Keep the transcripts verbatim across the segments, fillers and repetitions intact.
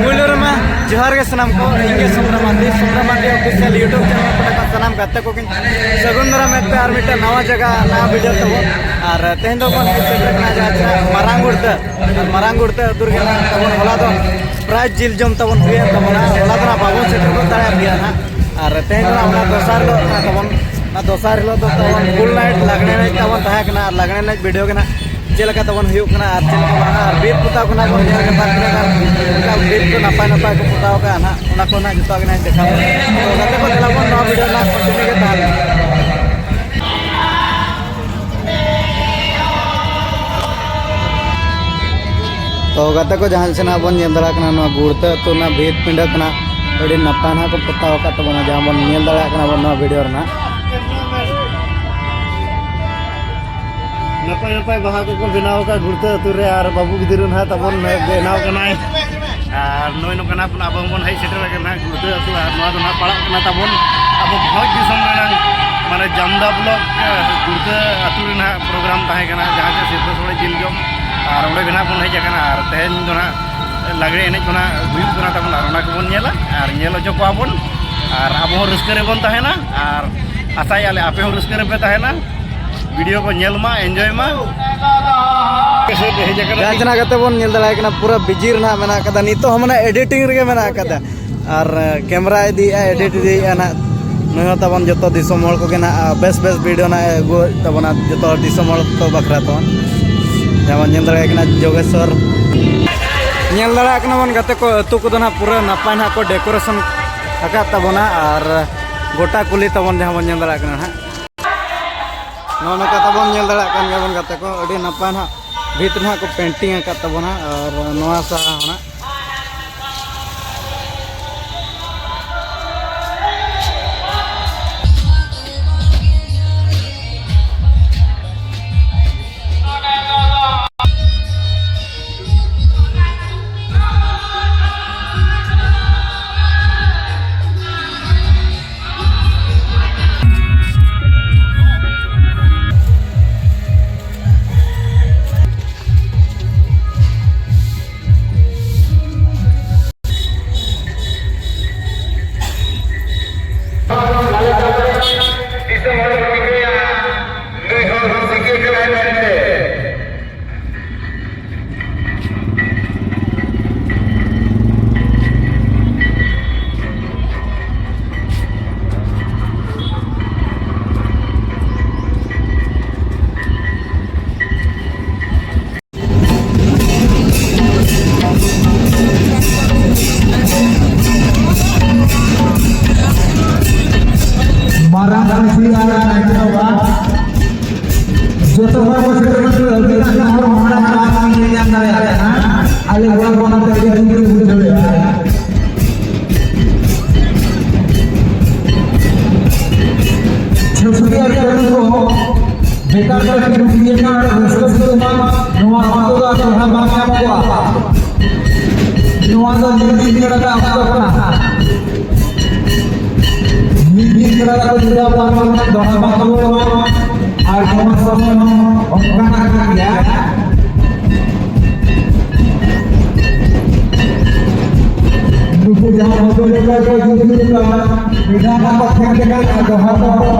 ᱯᱩᱭᱞᱩ ᱨᱮᱢᱟ ᱡᱚᱦᱟᱨ ᱜᱮ ᱥᱟᱱᱟᱢ ᱠᱚ, ᱤᱧ ᱜᱮ ᱥᱩᱢᱨᱟ Mardi, ᱥᱩᱢᱨᱟ Mardi official YouTube channel ᱯᱟᱦᱴᱟ ᱠᱷᱚᱱ ᱥᱟᱱᱟᱢ ᱜᱟᱛᱮ ᱠᱚᱜᱮᱧ ᱥᱟᱹᱜᱩᱱ ᱫᱟᱨᱟᱢᱮᱫ ᱯᱮ ᱟᱨ ᱢᱤᱫᱴᱟᱝ ᱱᱟᱣᱟ ᱡᱟᱭᱜᱟ, ᱱᱟᱣᱟ video ᱛᱟᱵᱚᱱ᱾ ᱟᱨ ᱛᱮᱦᱮᱧ ᱫᱚ ᱵᱚᱱ ᱦᱮᱡ ᱥᱮᱴᱮᱨ ᱠᱟᱱᱟ ᱡᱟᱦᱟᱸ ᱪᱮ ᱢᱟᱨᱟᱝ ᱜᱩᱲᱫᱟᱹ, ᱟᱨ ᱢᱟᱨᱟᱝ ᱜᱩᱲᱫᱟᱹ ᱟᱹᱛᱩ ᱨᱮᱜᱮ ᱱᱟᱜ ᱛᱟᱵᱚᱱ ᱦᱚᱞᱟ ᱫᱚ prize ᱡᱤᱞ ᱡᱚᱢ ᱛᱟᱵᱚᱱ ᱦᱩᱭᱮᱱ ᱛᱟᱵᱚᱱᱟ, ᱦᱚᱞᱟ ᱫᱚ ᱱᱟᱜ ᱵᱟᱵᱚᱱ ᱥᱮᱴᱮᱨ ᱜᱚᱫ ᱫᱟᱲᱮᱭᱟᱜ ᱜᱮᱭᱟ ᱱᱟᱜ᱾ ᱟᱨ ᱛᱮᱦᱮᱧ ᱫᱚ ᱱᱟᱜ ᱚᱱᱟ ᱫᱚᱥᱟᱨ ᱦᱤᱞᱳᱜ ᱠᱟᱱᱟ ᱛᱟᱵᱚᱱ, ᱚᱱᱟ ᱫᱚᱥᱟᱨ ᱦᱤᱞᱳᱜ ᱫᱚ ᱛᱟᱵᱚᱱ full night ᱞᱟᱜᱽᱬᱮ ᱮᱱᱮᱡ ᱛᱟᱵᱚᱱ ᱛᱟᱦᱮᱸ ᱠᱟᱱᱟ, ᱟᱨ ᱞᱟᱜᱽᱬᱮ ᱮᱱᱮᱡ video ᱜᱮ ᱱᱟᱜ ᱪᱮᱫ ᱞᱮᱠᱟ ᱛᱟᱵᱚᱱ ᱦᱩᱭᱩᱜ ᱠᱟᱱᱟ ᱟᱨ ᱪᱮᱫ ᱞᱮᱠᱟ ᱵᱟᱝᱟ, ᱟᱨ ᱵᱤᱨ ᱯᱚᱛᱟᱣ ᱠᱚ ᱱᱟᱜ ᱵᱚᱱ ᱧᱮᱞ ᱧᱟᱯᱟᱢ ᱛᱤᱱᱟᱹᱜ ᱜᱟᱱ ᱚᱱᱠᱟ ᱵᱤᱨ ᱠᱚ ᱱᱟᱯᱟᱭ ᱱᱟᱯᱟᱭ ᱠᱚ ᱯᱚᱛᱟᱣ ᱠᱟᱜᱼᱟ ᱱᱟᱜ, ᱚᱱᱟ ᱠᱚ ᱱᱟᱜ ᱡᱚᱛᱚ ᱜᱮ ᱱᱟᱜ ᱫᱮᱠᱷᱟᱣ᱾ ᱛᱚ ᱜᱟᱛᱮ ᱠᱚ, ᱫᱮᱞᱟ ᱵᱚᱱ ᱱᱚᱣᱟ video ᱱᱟᱜ continue ᱜᱮ ᱛᱟᱦᱮᱱᱟ᱾ ᱛᱚ ᱜᱟᱛᱮ ᱠᱚ, ᱡᱟᱦᱟᱸ ᱥᱮᱫ ᱱᱟᱜ ᱵᱚᱱ ᱧᱮᱞ ᱫᱟᱲᱮᱭᱟᱜ ᱠᱟᱱᱟ, ᱱᱚᱣᱟ ᱜᱩᱲᱛᱟᱹ ᱟᱹᱛᱩ ᱨᱮᱱᱟᱜ ᱵᱷᱤᱛ ᱯᱤᱸᱰᱟᱹ ᱠᱚ ᱱᱟᱜ ᱟᱹᱰᱤ ᱱᱟᱯᱟᱭ ᱱᱟᱜ ᱠᱚ ᱯᱚᱛᱟᱣ ᱟᱠᱟᱫ ᱛᱟᱵᱚᱱᱟ, ᱡᱟᱦᱟᱸ ᱵᱚᱱ ᱧᱮᱞ ᱫᱟᱲᱮᱭᱟᱜ ᱠᱟᱱᱟ ᱵᱚᱱ ᱱᱚᱣᱟ video ᱨᱮᱱᱟᱜ᱾ ᱱᱟᱯᱟᱭ ᱱᱟᱯᱟᱭ ᱵᱟᱦᱟ ᱠᱚᱠᱚ ᱵᱮᱱᱟᱣ ᱟᱠᱟᱫ ᱜᱩᱲᱛᱟᱹ ᱟᱹᱛᱩ ᱨᱮ, ᱟᱨ ᱵᱟᱹᱵᱩ ᱜᱤᱫᱽᱨᱟᱹ ᱱᱟᱦᱟᱜ ᱛᱟᱵᱚᱱ ᱵᱮᱱᱟᱣ ᱠᱟᱱᱟᱭ᱾ ᱟᱨ ᱱᱚᱜᱼᱚᱭ ᱱᱚᱝᱠᱟ ᱱᱟᱜ ᱟᱵᱚ ᱦᱚᱸᱵᱚᱱ ᱦᱮᱡ ᱥᱮᱴᱮᱨ ᱟᱠᱟᱱᱟ ᱜᱩᱲᱛᱟᱹ ᱟᱹᱛᱩ, ᱟᱨ ᱱᱚᱣᱟ ᱫᱚ ᱱᱟᱜ ᱯᱟᱲᱟᱜ ᱠᱟᱱᱟ ᱛᱟᱵᱚᱱ ᱟᱵᱚ ᱵᱷᱚᱸᱡᱽ ᱫᱤᱥᱚᱢ ᱨᱮᱱᱟᱜ, ᱢᱟᱱᱮ, ᱡᱟᱢᱫᱟ block, ᱮ, ᱜᱩᱲᱛᱟᱹ ᱟᱹᱛᱩ ᱨᱮᱱᱟᱜ program ᱛᱟᱦᱮᱸ ᱠᱟᱱᱟ, ᱡᱟᱦᱟᱸ ᱡᱮ ᱥᱤᱨᱯᱟᱹ ᱥᱚᱲᱮ ᱡᱤᱞ ᱡᱚᱢ, ᱟᱨ ᱚᱸᱰᱮ ᱜᱮ ᱱᱟᱜ ᱵᱚᱱ ᱦᱮᱡ ᱟᱠᱟᱱᱟ᱾ ᱟᱨ ᱛᱮᱦᱮᱧ ᱫᱚ ᱱᱟᱜ ᱞᱟᱜᱽᱲᱮ ᱮᱱᱮᱡ ᱠᱚ ᱱᱟᱜ ᱦᱩᱭᱩᱜ ᱠᱟᱱᱟ ᱛᱟᱵᱚᱱ, ᱟᱨ ᱚᱱᱟ ᱠᱚᱵᱚᱱ ᱧᱮᱞᱟ ᱟᱨ ᱧᱮᱞ ᱦᱚᱪᱚ ᱠᱚᱣᱟ ᱵᱚᱱ, ᱟᱨ ᱟᱵᱚ ᱦᱚᱸ ᱨᱟᱹᱥᱠᱟᱹ ᱨᱮᱵᱚᱱ ᱛᱟᱦᱮᱱᱟ, ᱟᱨ ᱟᱥᱟᱭᱮᱫᱼᱟ ᱞᱮ ᱟᱯᱮ ᱦᱚᱸ ᱨᱟᱹᱥᱠᱟᱹ ᱨᱮᱯᱮ ᱛᱟᱦᱮᱱᱟ᱾ Video ᱠᱚ ᱧᱮᱞ ᱢᱟ, enjoy ᱢᱟ᱾ ᱦᱮᱡ ᱟᱠᱟᱱᱟ᱾ ᱡᱟᱦᱟᱸ ᱪᱮᱱᱟ ᱠᱟᱛᱮ ᱵᱚᱱ ᱧᱮᱞ ᱫᱟᱲᱮᱭᱟᱜ ᱠᱟᱱᱟ, ᱯᱩᱨᱟᱹ busy ᱨᱮᱱᱟᱜ ᱢᱮᱱᱟᱜ ᱠᱟᱫᱟ᱾ ᱱᱤᱛᱚᱜ ᱦᱚᱸ ᱢᱟᱱᱮ editing ᱨᱮᱜᱮ ᱢᱮᱱᱟᱜ ᱠᱟᱫᱟ᱾ ᱟᱨ, ᱮ, camera ᱤᱫᱤᱭᱮᱫᱼᱟ, edit ᱤᱫᱤᱭᱮᱫᱼᱟ ᱱᱟᱦᱟᱜ᱾ ᱱᱩᱭ ᱦᱚᱸ ᱛᱟᱵᱚᱱ ᱡᱚᱛᱚ ᱫᱤᱥᱚᱢ ᱦᱚᱲ ᱠᱚᱜᱮ ᱱᱟᱦᱟᱜ, ᱟ, ᱵᱮᱥ ᱵᱮᱥ video ᱱᱟᱦᱟᱜ ᱮ ᱟᱹᱜᱩᱭᱮᱫ ᱛᱟᱵᱚᱱᱟ ᱡᱚᱛᱚ ᱦᱚᱲ ᱫᱤᱥᱚᱢ ᱦᱚᱲ ᱠᱚ ᱵᱟᱠᱷᱨᱟ ᱛᱟᱵᱚᱱ᱾ ᱡᱟᱦᱟᱸ ᱵᱚᱱ ᱧᱮᱞ ᱫᱟᱲᱮᱭᱟᱜ ᱠᱟᱱᱟ ᱡᱳᱜᱮᱥᱣᱚᱨ᱾ ᱧᱮᱞ ᱫᱟᱲᱮᱭᱟᱜ ᱠᱟᱱᱟ ᱵᱚᱱ ᱜᱟᱛᱮ ᱠᱚ, ᱟᱹᱛᱩ ᱠᱚᱫᱚ ᱱᱟᱦᱟᱜ ᱯᱩᱨᱟᱹ ᱱᱟᱯᱟᱭ ᱱᱟᱦᱟᱜ ᱠᱚ decoration ᱟᱠᱟᱫ ᱛᱟᱵᱚᱱᱟ᱾ ᱟᱨ ᱜᱚᱴᱟ ᱠᱩᱞᱦᱤ ᱛᱟᱵᱚᱱ ᱡᱟᱦᱟᱸ ᱵᱚᱱ ᱧᱮᱞ ᱫᱟᱲᱮᱭᱟᱜ ᱠᱟᱱᱟ ᱱᱟᱦᱟᱜ᱾ ᱱᱚᱜᱼᱚ ᱱᱚᱝᱠᱟ ᱛᱟᱵᱚᱱ ᱧᱮᱞ ᱫᱟᱲᱮᱭᱟᱜ ᱠᱟᱱ ᱜᱮᱭᱟ ᱵᱚᱱ ᱜᱟᱛᱮ ᱠᱚ, ᱟᱹᱰᱤ ᱱᱟᱯᱟᱭ ᱱᱟᱦᱟᱜ ᱵᱷᱤᱛ ᱨᱮ ᱱᱟᱦᱟᱜ ᱠᱚ painting ᱟᱠᱟᱫ ᱛᱟᱵᱚᱱᱟ᱾ ᱟᱨ ᱱᱚᱣᱟ ᱥᱟᱦᱟ ᱦᱚᱸ ᱱᱟᱦᱟᱜ ᱪᱷᱟᱹᱯᱨᱤ ᱟᱹᱨᱤᱪᱟᱹᱞᱤ ᱠᱚ ᱵᱮᱠᱟᱨ ᱠᱟᱛᱮ ᱠᱚ ᱜᱤᱰᱤᱭᱮᱫ ᱠᱟᱱᱟ, ᱚᱸᱰᱮ ᱨᱟᱹᱥᱠᱟᱹ ᱥᱩᱠ ᱮᱢᱟᱱ, ᱱᱚᱣᱟ ᱚᱠᱛᱚ ᱫᱚ ᱟᱨ ᱫᱚᱦᱲᱟ ᱵᱟᱝ ᱧᱟᱢ ᱠᱚᱜᱼᱟ᱾ ᱱᱚᱣᱟ ᱫᱚ ᱱᱤᱨᱫᱤᱱ ᱵᱮᱲᱟ ᱨᱮᱱᱟᱜ ᱚᱠᱛᱚ ᱠᱟᱱᱟ᱾ ᱢᱤᱫ ᱫᱤᱱ ᱵᱮᱲᱟ ᱨᱮ ᱡᱩᱫᱤ ᱟᱵᱚ ᱫᱚᱦᱲᱟ ᱵᱟᱝ ᱨᱩᱣᱟᱹᱲᱚᱜᱼᱟ, ᱟᱨ ᱱᱚᱣᱟ ᱥᱚᱢᱚᱭ ᱦᱚᱸ ᱚᱱᱠᱟᱱᱟᱜ ᱠᱟᱱ ᱜᱮᱭᱟ᱾ ᱱᱩᱠᱩ ᱡᱟᱦᱟᱸ ᱦᱚᱸ ᱞᱮᱠᱟ ᱠᱚ ᱡᱩᱫᱤ ᱢᱮᱱᱟᱜ ᱠᱚ ᱴᱷᱮᱱ ᱜᱮ ᱫᱚᱦᱲᱟ ᱫᱚ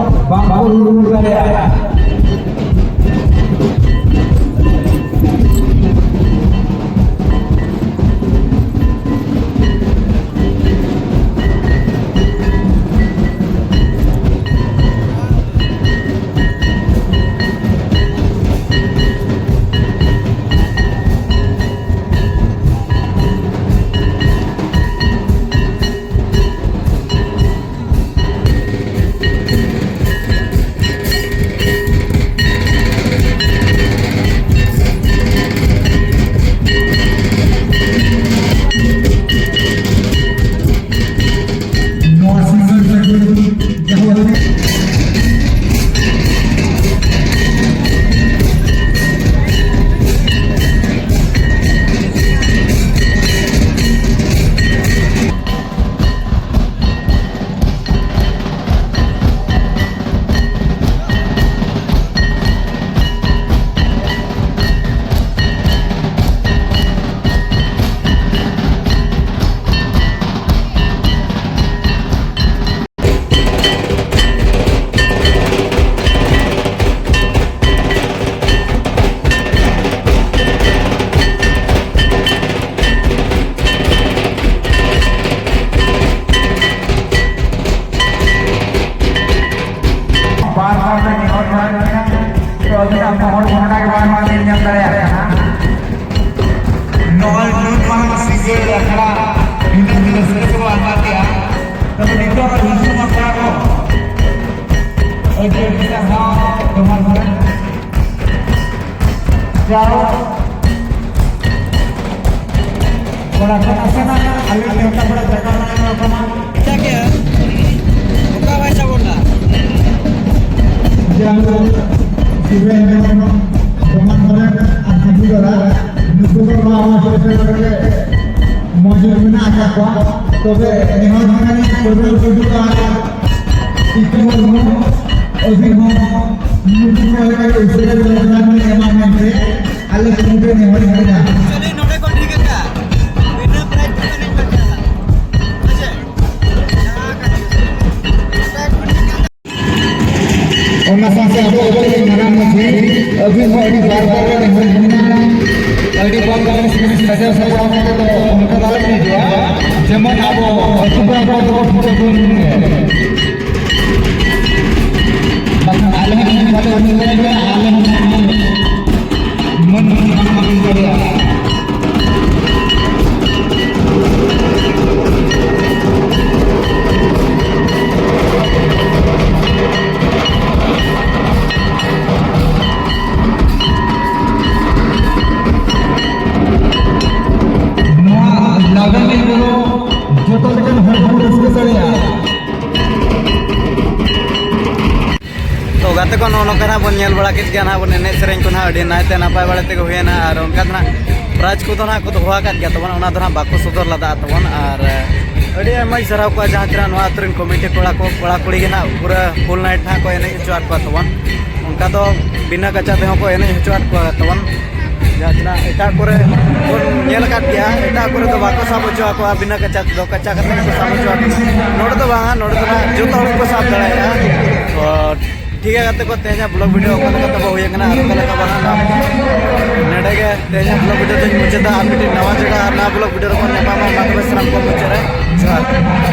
ᱵᱟᱝ ᱠᱚ ᱨᱩᱣᱟᱹᱲ ᱫᱟᱲᱮᱭᱟᱜᱼᱟ᱾ ᱱᱚᱣᱟ ᱥᱤᱝᱜᱟᱨ ᱥᱟᱹᱜᱩᱱ ᱡᱟᱦᱟᱸ ᱵᱟᱨ ᱵᱟᱨ ᱞᱮ ᱱᱮᱦᱚᱨ ᱡᱚᱦᱟᱨ ᱠᱟᱱᱟ, ᱛᱚ ᱟᱹᱵᱤᱱᱟᱜ ᱢᱚᱦᱚᱨ ᱜᱷᱚᱴᱱᱟ ᱜᱮ ᱵᱟᱨ ᱵᱟᱨ ᱞᱤᱧ ᱧᱮᱞ ᱫᱟᱲᱮᱭᱟᱜ ᱠᱟᱱᱟ᱾ ᱱᱚᱜᱼᱚᱭ ᱱᱩᱱ ᱢᱟᱨᱟᱝ ᱥᱤᱸᱜᱟᱹᱲ ᱟᱠᱷᱲᱟ ᱱᱤᱱᱟᱹᱜ ᱨᱟᱹᱥᱠᱟᱹ ᱛᱮᱵᱚ ᱟᱛᱟᱝ ᱠᱮᱜᱼᱟ, ᱛᱚᱵᱮ ᱱᱤᱛᱚᱜ ᱦᱤᱡᱩᱜ ᱟᱠᱷᱲᱟ ᱠᱚ ᱟᱹᱰᱤ ᱟᱹᱰᱤ ᱥᱟᱨᱦᱟᱣ ᱡᱚᱦᱟᱨ ᱜᱮ᱾ ᱡᱟᱣ ᱠᱚᱲᱟ ᱠᱚ ᱱᱟᱥᱮᱱᱟᱜ ᱟᱞᱮ ᱱᱮᱣᱛᱟ ᱯᱮᱲᱟ ᱡᱟᱭᱜᱟ ᱵᱟᱲᱟ ᱧᱚᱜ ᱠᱟᱱᱟ᱾ ᱪᱮᱫᱟᱜ ᱜᱮ? ᱚᱠᱟ ᱵᱷᱟᱥᱟ ᱵᱚᱱ ᱞᱟ? ᱡᱟᱦᱟᱸ ᱫᱚ ᱥᱤᱵᱟᱭ ᱦᱮᱢᱵᱨᱚᱢ, ᱥᱚᱢᱟᱱ ᱥᱚᱨᱮᱱ ᱟᱨ ᱥᱤᱵᱩ ᱫᱟᱫᱟ, ᱱᱩᱠᱩ ᱫᱚ ᱱᱚᱣᱟ ᱦᱚᱥᱯᱤᱴᱟᱞ ᱨᱮᱜᱮ ᱢᱚᱡᱩᱫ ᱢᱮᱱᱟᱜ ᱟᱠᱟᱫ ᱠᱚᱣᱟ᱾ ᱛᱚᱵᱮ ᱱᱮᱦᱚᱨ ᱦᱚᱸ ᱠᱟᱱᱟ, ᱯᱨᱚᱵᱤᱱ ᱴᱩᱰᱩ ᱟᱨ ᱥᱤᱛᱩ ᱢᱩᱨᱢᱩ, ᱟᱹᱵᱤᱱ ᱦᱚᱸ ᱱᱩᱠᱩ ᱠᱚ ᱞᱮᱠᱟ ᱜᱮ ᱩᱥᱟᱹᱨᱟ ᱜᱮ ᱡᱚᱛᱱᱟᱣ ᱵᱤᱱ ᱮᱢᱟ ᱢᱮᱱᱛᱮ ᱟᱞᱮ ᱠᱚᱢᱤᱴᱤ ᱱᱮᱦᱚᱨ ᱦᱮᱱᱟᱜᱼᱟ᱾ ᱪᱚᱞᱤ, ᱱᱚᱰᱮ ᱠᱷᱚᱱ ᱴᱷᱤᱠ ᱟᱪᱷᱮ, ᱵᱤᱱᱟᱹ ᱯᱨᱟᱭᱤᱡᱽ ᱛᱮ ᱮᱱᱮᱡ ᱵᱟᱝ ᱪᱟᱞᱟᱜᱼᱟ᱾ ᱦᱮᱸ ᱥᱮ? ᱚᱱᱟ ᱥᱟᱶᱛᱮ ᱟᱵᱚ ᱟᱵᱚᱨᱮᱱ ᱢᱟᱨᱟᱝ ᱢᱟᱹᱡᱷᱤ ᱟᱹᱵᱤᱱ ᱦᱚᱸ ᱟᱹᱰᱤ ᱵᱟᱨ ᱵᱟᱨ ᱨᱮ ᱱᱮᱦᱚᱨ ᱢᱮᱱᱟᱜᱼᱟ, ᱟᱹᱰᱤ ᱵᱟᱨ ᱵᱟᱨ ᱨᱮ ᱥᱟᱡᱟᱣ ᱥᱟᱯᱲᱟᱣ ᱠᱟᱛᱮ ᱫᱚ ᱚᱱᱠᱟ ᱫᱚ ᱟᱞᱚ ᱵᱤᱱ ᱦᱤᱡᱩᱜᱼᱟ, ᱡᱮᱢᱚᱱ ᱟᱵᱚ ᱟᱹᱛᱩ ᱯᱟᱲᱟ ᱠᱚᱨᱮ ᱫᱚᱵᱚ ᱴᱷᱤᱠᱟᱹ ᱵᱚᱱ ᱧᱩᱭᱟ᱾ ᱵᱟᱠᱷᱟᱱ ᱟᱞᱮ ᱦᱚᱸ ᱡᱩᱫᱤ ᱵᱟᱞᱮ ᱩᱰᱩᱠ ᱫᱟᱲᱮᱭᱟᱜᱼᱟ, ᱟᱞᱮ ᱦᱚᱸ ᱢᱟᱹᱱ ᱵᱟᱝ ᱵᱚᱱ ᱫᱟᱲᱮᱭᱟᱜᱼᱟ᱾ ᱱᱚᱣᱟ ᱞᱟᱜᱟᱱ ᱮᱱᱮᱡ ᱨᱮᱫᱚ ᱡᱚᱛᱚ ᱞᱮᱠᱟᱱ ᱦᱚᱲ ᱠᱚ ᱨᱟᱹᱥᱠᱟᱹ ᱫᱟᱲᱮᱭᱟᱜᱼᱟ᱾ ᱛᱚ ᱜᱟᱛᱮ ᱠᱚ, ᱱᱚᱜᱼᱚ ᱱᱚᱝᱠᱟ ᱱᱟᱜ ᱵᱚᱱ ᱧᱮᱞ ᱵᱟᱲᱟ ᱠᱮᱫ ᱜᱮᱭᱟ ᱱᱟᱜ, ᱵᱚᱱ ᱮᱱᱮᱡ ᱥᱮᱨᱮᱧ ᱠᱚ ᱱᱟᱜ ᱟᱹᱰᱤ ᱱᱟᱭᱛᱮ ᱱᱟᱯᱟᱭ ᱵᱟᱲᱟ ᱛᱮᱜᱮ ᱦᱩᱭᱮᱱᱟ᱾ ᱟᱨ ᱚᱱᱠᱟ ᱫᱚ ᱱᱟᱜ ᱯᱨᱟᱭᱤᱡᱽ ᱠᱚᱫᱚ ᱱᱟᱜ ᱠᱚ ᱫᱚᱦᱚ ᱟᱠᱟᱫ ᱜᱮᱭᱟ ᱛᱟᱵᱚᱱ, ᱚᱱᱟ ᱫᱚ ᱱᱟᱜ ᱵᱟᱠᱚ ᱥᱚᱫᱚᱨ ᱞᱮᱫᱟ ᱛᱟᱵᱚᱱ᱾ ᱟᱨ ᱟᱹᱰᱤ ᱟᱭᱢᱟᱧ ᱥᱟᱨᱦᱟᱣ ᱠᱚᱣᱟ ᱡᱟᱦᱟᱸ ᱛᱤᱱᱟᱹᱜ ᱱᱚᱣᱟ ᱟᱹᱛᱩ ᱨᱮᱱ ᱠᱚᱢᱤᱴᱤ ᱠᱚᱲᱟ ᱠᱚ, ᱠᱚᱲᱟ ᱠᱩᱲᱤ ᱜᱮ ᱱᱟᱜ ᱯᱩᱨᱟᱹ ᱯᱷᱩᱞ ᱱᱟᱭᱤᱴ ᱱᱟᱜ ᱠᱚ ᱮᱱᱮᱡ ᱦᱚᱪᱚᱣᱟᱫ ᱠᱚᱣᱟ ᱛᱟᱵᱚᱱ᱾ ᱚᱱᱠᱟ ᱫᱚ ᱵᱤᱱᱟᱹ ᱠᱟᱪᱟ ᱛᱮᱦᱚᱸ ᱠᱚ ᱮᱱᱮᱡ ᱦᱚᱪᱚᱣᱟᱫ ᱠᱚᱣᱟ ᱛᱟᱵᱚᱱ᱾ ᱡᱟᱦᱟᱸ ᱛᱤᱱᱟᱹᱜ ᱮᱴᱟᱜ ᱠᱚᱨᱮ ᱵᱚᱱ ᱧᱮᱞ ᱟᱠᱟᱫ ᱜᱮᱭᱟ, ᱮᱴᱟᱜ ᱠᱚᱨᱮ ᱫᱚ ᱵᱟᱠᱚ ᱥᱟᱵ ᱦᱚᱪᱚ ᱟᱠᱚᱣᱟ ᱵᱤᱱᱟᱹ ᱠᱟᱪᱟ ᱛᱮᱫᱚ, ᱠᱟᱪᱟ ᱠᱟᱛᱮ ᱜᱮᱠᱚ ᱥᱟᱵ ᱦᱚᱪᱚ ᱟᱠᱚᱣᱟ᱾ ᱱᱚᱰᱮ ᱫᱚ ᱵᱟᱝᱟ, ᱱᱚᱰᱮ ᱫᱚ ᱱᱟᱜ ᱡᱚᱛᱚ ᱦᱚᱲ ᱜᱮᱠᱚ ᱥᱟᱵ ᱫᱟᱲᱮᱭᱟᱜᱼᱟ᱾ ᱛᱚ ᱴᱷᱤᱠ ᱜᱮᱭᱟ ᱜᱟᱛᱮ ᱠᱚ, ᱛᱮᱦᱮᱧᱟᱜ ᱵᱞᱚᱜ ᱵᱷᱤᱰᱤᱭᱳ ᱚᱠᱟ ᱞᱮᱠᱟ ᱛᱟᱵᱚ ᱦᱩᱭ ᱟᱠᱟᱱᱟ ᱟᱨ ᱚᱠᱟ ᱞᱮᱠᱟ ᱵᱟᱝ, ᱱᱚᱰᱮ ᱜᱮ ᱛᱮᱦᱮᱧᱟᱜ ᱵᱞᱚᱜ ᱵᱷᱤᱰᱤᱭᱳ ᱫᱚᱧ ᱢᱩᱪᱟᱹᱫᱟ᱾ ᱟᱨ ᱢᱤᱫᱴᱤᱡ ᱱᱟᱣᱟ ᱡᱟᱭᱜᱟ ᱟᱨ ᱱᱟᱣᱟ ᱵᱞᱚᱜ ᱵᱷᱤᱰᱤᱭᱳ ᱨᱮᱵᱚᱱ ᱧᱟᱯᱟᱢᱟ᱾ ᱢᱟ ᱛᱚᱵᱮ ᱥᱟᱱᱟᱢ ᱠᱚ ᱢᱩᱪᱟᱹᱫ ᱨᱮ ᱡᱚᱦᱟᱨ᱾